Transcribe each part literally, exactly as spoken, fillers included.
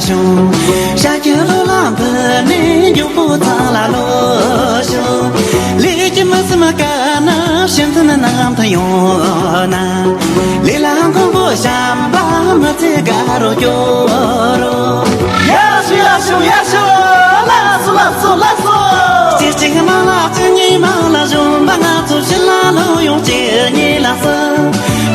བྱུང་། ཤ་ཁྱི་ལོ་ལ་འབུད་ནས་མགྱོགས་པོ་ཚང་ལ་ལོ་ཞུ། ལས་ཀྱི་མི་སེམས་དཀར་ན་ཤིན་ཏུ་ནི་ནམ་དུ་ཡོང་ན། ལས་ལ་མགོན་པོ་བྱམས་པ་མི་ཚེ་དགའ་རུ་སྐྱོ་རུ། ཡ་ཤུ་ཡ་ཤུ་ཡ་ཤུ། ལགས་སོ་ལགས་སོ་ལགས་སོ། གཅིག་གཅིག་མ་ལ་གཅིག་གཉིས་མ་ལ་བཟུང་པ་ང་ཚོ་ཕྱི་ལ་ལོ་ཡོང་གཅིག་གཉིས་ལ་སུ།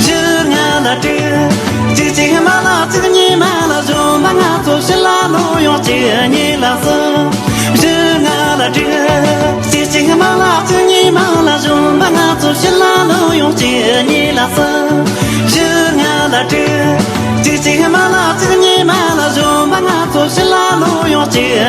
བཞི་ལྔ་ལ་དྲུག་གཅིག་གཅིག་མ་ལ་གཅིག་གཉིས་མ་ལ་བཟུང་པ་ང་ཚོ་ཕྱི་ལ་ལོ་ཡོང་གཅིག་གཉིས་ལ་སུ། བཞི་ལྔ་ལ་དྲུག་གཅིག་གཅིག་མ་ལ་གཅིག་གཉིས་མ་ལ་བཟུང་པ་ང་ཚོ་ཕྱི་ལ་ལོ་ཡོང་གཅིག་གཉིས་ལ་སུ། བཞི་ལྔ་ལ་དྲུག་གཅིག་གཅིག་མ་ལ་གཅིག་གཉིས་མ་ལ་བཟུང་པ་ང་ཚོ་ཕྱི་ལ་ལོ་ཡོང་གཅིག་